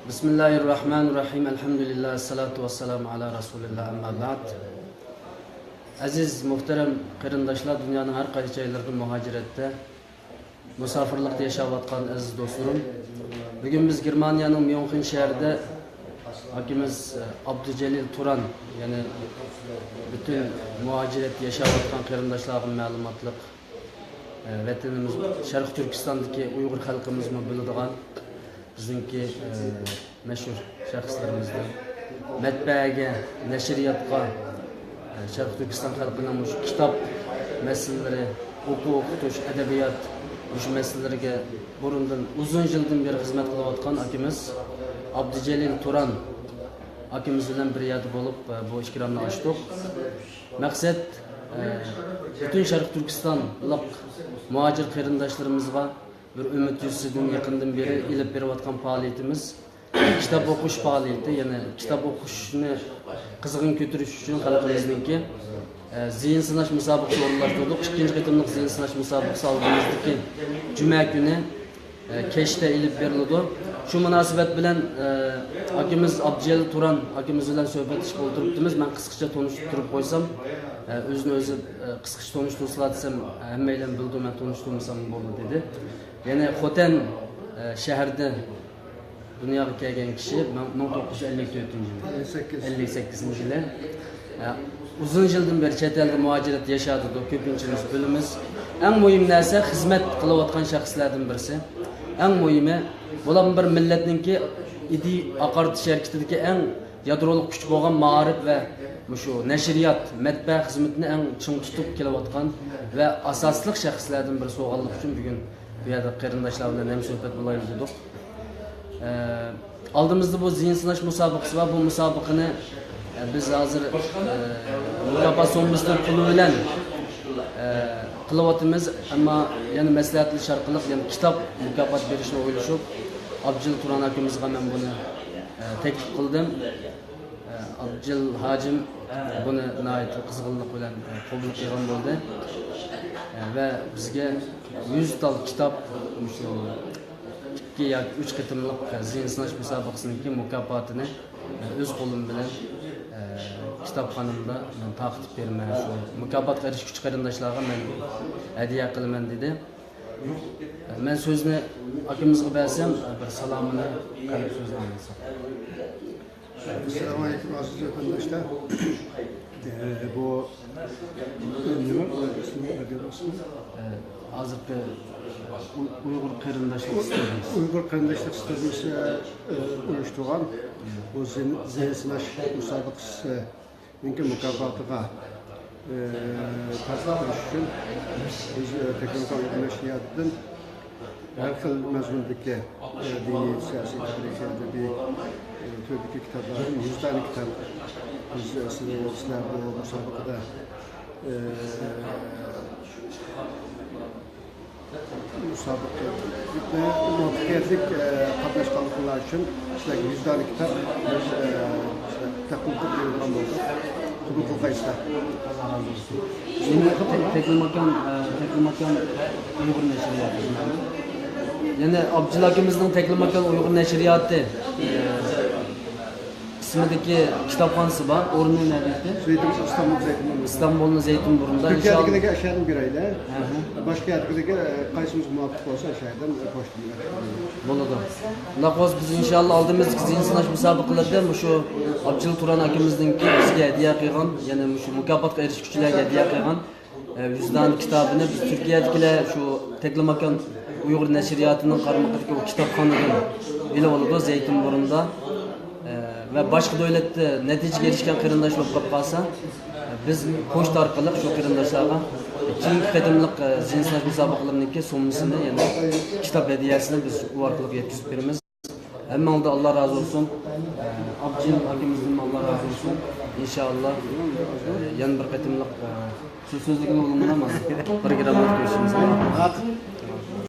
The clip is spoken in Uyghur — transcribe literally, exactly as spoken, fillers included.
بىسمىللاھىررەھمانىررەھىم. ئەلھەمدۇلىللاھ، ئەسسالاتۇ ۋەسسالامۇ ئەلا رەسۇلىللاھ، ئەمما بەئد. ئەزىز، مۇھتەرەم قېرىنداشلار، دۇنيانىڭ ھەر قايسى جايلىرىدا مۇھاجىرەتتە، مۇساپىرلىقتا ياشاۋاتقان ئەزىز دوستلىرىم، بۈگۈن بىز گېرمانىيەنىڭ ميۇنخېن شەھىرىدە ئاكىمىز، ئە، ئابدۇجېلىل تۇران، يەنى پۈتۈن مۇھاجىرەتتە ياشاۋاتقان قېرىنداشلارغا مەلۇماتلىق، ئە، ۋەتىنىمىز شەرقىي تۈركىستاندىكى ئۇيغۇر خەلقىمىزمۇ بىلىدىغان، بىزنىڭكى، ئە، مەشھۇر شەخسلىرىمىزدىن مەتبەئەگە، نەشرىياتقا، ئە، شەرقىي تۈركىستان خەلقىنىڭ مۇشۇ كىتاب مەسىلىلىرى، ئوقۇ، ئوقۇتۇش، ئەدەبىيات، مۇشۇ مەسىلىلىرىگە بۇرۇندىن، ئۇزۇن يىلدىن بېرى خىزمەت قىلىۋاتقان ئاكىمىز ئابدۇجېلىل تۇران ئاكىمىز بىلەن بىر يەردە بولۇپ، ئە، بۇ ئىكرامنى ئاچتۇق. مەقسەت، ئە، پۈتۈن شەرقىي تۈركىستانلىق مۇھاجىر قېرىنداشلىرىمىزغا بىر ئۈمىد يۈزىسىدىن يېقىندىن بېرى ئېلىپ بېرىۋاتقان پائالىيىتىمىز كىتاب ئوقۇش پائالىيىتى، يەنى كىتاب ئوقۇشنى قىزغىن كۆتۈرۈش ئۈچۈن خەلقىمىزنىڭكى، ئە، زېھىن سىناش مۇسابىقىسى ئورۇنلاشتۇردۇق. ئىككىنچى قېتىملىق زېھىن سىناش مۇسابىقىسى ئالدىمىزدىكى جۈمە كۈنى، ئە، كەچتە ئېلىپ بېرىلىدۇ. شۇ مۇناسىۋەت بىلەن، ئە، ئاكىمىز ئابدۇجېلىل تۇران ئاكىمىز بىلەن سۆھبەتلىشىپ ئولتۇرۇپتىمىز. مەن قىسقىچە تونۇشتۇرۇپ قويسام، ئە، ئۆزىنى ئۆزى، ئە، قىسقىچە تونۇشتۇرسىلا دېسەم، ھەممەيلەن بىلىدۇ، مەن تونۇشتۇرمىسام بولىدۇ، دېدى. يەنى خوتەن، ئە، شەھىرىدە دۇنياغا كەلگەن كىشى مىڭ، مىڭ توققۇز يۈز ئەللىك تۆتىنچى يىلى، ئەللىك سەككىز. ئەللىك سەككىزىنچى يىلى. ئە، ئۇزۇن يىلدىن بېرى چەت ئەلدە مۇھاجىرەتتە ياشاۋاتىدۇ، كۆپىنچىمىز بىلىمىز. ئەڭ مۇھىم نەرسە خىزمەت قىلىۋاتقان شەخسلەردىن بىرسى. ئەڭ مۇھىمى، بۇلار بىر مىللەتنىڭكى ئىدىيە ئاقارتىش ھەرىكىتىدىكى ئەڭ يادرولۇق كۈچ بولغان مائارىپ ۋە مۇشۇ نەشرىيات، مەتبەئە خىزمىتىنى ئەڭ چىڭ تۇتۇپ كېلىۋاتقان ۋە ئاساسلىق شەخسلەردىن بىرسى بولغانلىقى ئۈچۈن بۈگۈن بۇ يەردە قېرىنداشلار بىلەن ھەمسۆھبەت بولايلى دېدۇق. ئە، ئالدىمىزدا بۇ زېھىن سىناش مۇسابىقىسى بار. بۇ مۇسابىقىنى، ئە، بىز ھازىر، ئە، مۇكاپات سوممىسىنى پۇلى بىلەن، ئە، قىلىۋاتىمىز. ئەمما يەنە مەسلىھەتلىشىش ئارقىلىق يەنە كىتاب مۇكاپات بېرىشنى ئويلىشىپ، ئابدۇجېلىل تۇران ئاكىمىزغا مەن بۇنى، ئە، تەكلىپ قىلدىم. ئابدۇجېلىل ھاجىم بۇنى ناھايىتى قىزغىنلىق بىلەن قوبۇل قىلغان بولدى. ۋە بىزگە يۈز تال كىتاب، مۇشۇ ئىككى ياكى ئۈچ قېتىملىق زېھىن سىناش مۇسابىقىسىنىڭكى مۇكاپاتىنى ئۆز قولۇم بىلەن كىتابخانامدا مەن تارقىتىپ بېرىمەن. شۇ مۇكاپاتقا ئېرىشكۈچى قېرىنداشلارغا مەن ھەدىيە قىلىمەن، دېدى. مەن سۆزنى ئاكىمىزغا بەرسەم، بىر سالامىنى قىلىپ سۆزنى ئاڭلىساق. ئەسسالامۇ ئەلەيكۇم، ئەزىز ۋەتەنداشلار. ئە، بۇ نېمە؟ ئىسمى نېمە؟ ئە، ھازىرقى ئۇ-، ئۇيغۇر قېرىنداشلىق ستۇدىيىسى. ئۇيغۇر قېرىنداشلىق ستۇدىيىسى، ئە، ئۇيۇشتۇرغان بۇ زېھىن، زېھىن سىناش مۇسابىقىسى نىڭكى مۇكاپاتىغا، ئى، تارقىتىپ بېرىش ئۈچۈن بىز، ئى، تەكلىماكان ئۇيغۇر نەشرىياتىدىن ھەر خىل مەزمۇندىكى، ئى، دىنىي، سىياسىي، تارىخىي، ئەدەبىي، ئى، تۈردىكى كىتابلاردىن يۈز دانە كىتاب بىز، ئى، سىلەر، سىلەر بۇ مۇسابىقىدە، ئى، مۇسابىقىگە مۇۋەپپەقىيەتلىك، ئە، قاتناشقانلىقىڭلار ئۈچۈن سىلەرگە يۈز دانە كىتاب بىز، ئە، تەقدىم قىلىپ بېرىدىغان بولدۇق. قوبۇل قىلغايسىلەر. يەنە تەكلىماكان، ئە، تەكلىماكان ئۇيغۇر نەشرىياتى. يەنە ئابدۇجېلىل ئاكىمىزنىڭ تەكلىماكان ئۇيغۇر نەشرىياتى، ئە، ئىسمىدىكى كىتابخانىسى بار. ئورنى نەدە ئىدى؟ زەيتۇن، ئىستانبۇل زەيتۇنبۇرنۇدا. ئىستانبۇلنىڭ زەيتۇنبۇرنىدا، ئىنشائاللا. تۈركىيەدىكىلەرگە ئاشۇ يەردىن بېرەيلى. ئەھە. باشقا يەردىكىلەرگە، ئە، قايسىمىز مۇۋاپىق بولسا، ئاشۇ يەردىن، ئە، پوچتا بىلەن. بولىدۇ. شۇنداق بولسا، بىز ئىنشائاللا ئالدىمىزدىكى زېھىن سىناش مۇسابىقىلىرىدە مۇشۇ ئابدۇجېلىل تۇران ئاكىمىزنىڭكى بىزگە ھەدىيە قىلغان، يەنى مۇشۇ مۇكاپاتقا ئېرىشكۈچىلەرگە ھەدىيە قىلغان ئە، يۈز دانە كىتابىنى بىز تۈركىيەدىكىلەر شۇ تەكلىماكان ئۇيغۇر نەشرىياتىنىڭ قارمىقىدىكى ئۇ كىتابخانىدىن ئېلىۋالىدۇ، زەيتۇنبۇرندا. ئە، ۋە باشقا دۆلەتتە نەتىجىگە ئېرىشكەن قېرىنداشلار بولۇپ قالسا، ئە، بىز پوچتا ئارقىلىق شۇ قېرىنداشلارغا كېيىنكى قېتىملىق، ئە، زېھىن سىناش مۇسابىقىلىرىنىڭكى سوممىسىنى، يەنى كىتاب ھەدىيەسىنى بىز ئۇ ئارقىلىق يەتكۈزۈپ بېرىمىز. ھەممىڭلاردا ئاللا رازى بولسۇن. ئابدۇجېلىل ئاكىمىزدىن ئاللا رازى بولسۇن. ئىنشائاللا، يەنە بىر قېتىملىق سۆز سۆزلىگىلى بولىدۇ مانا، پروگراممىنى كۆرۈشىمىز.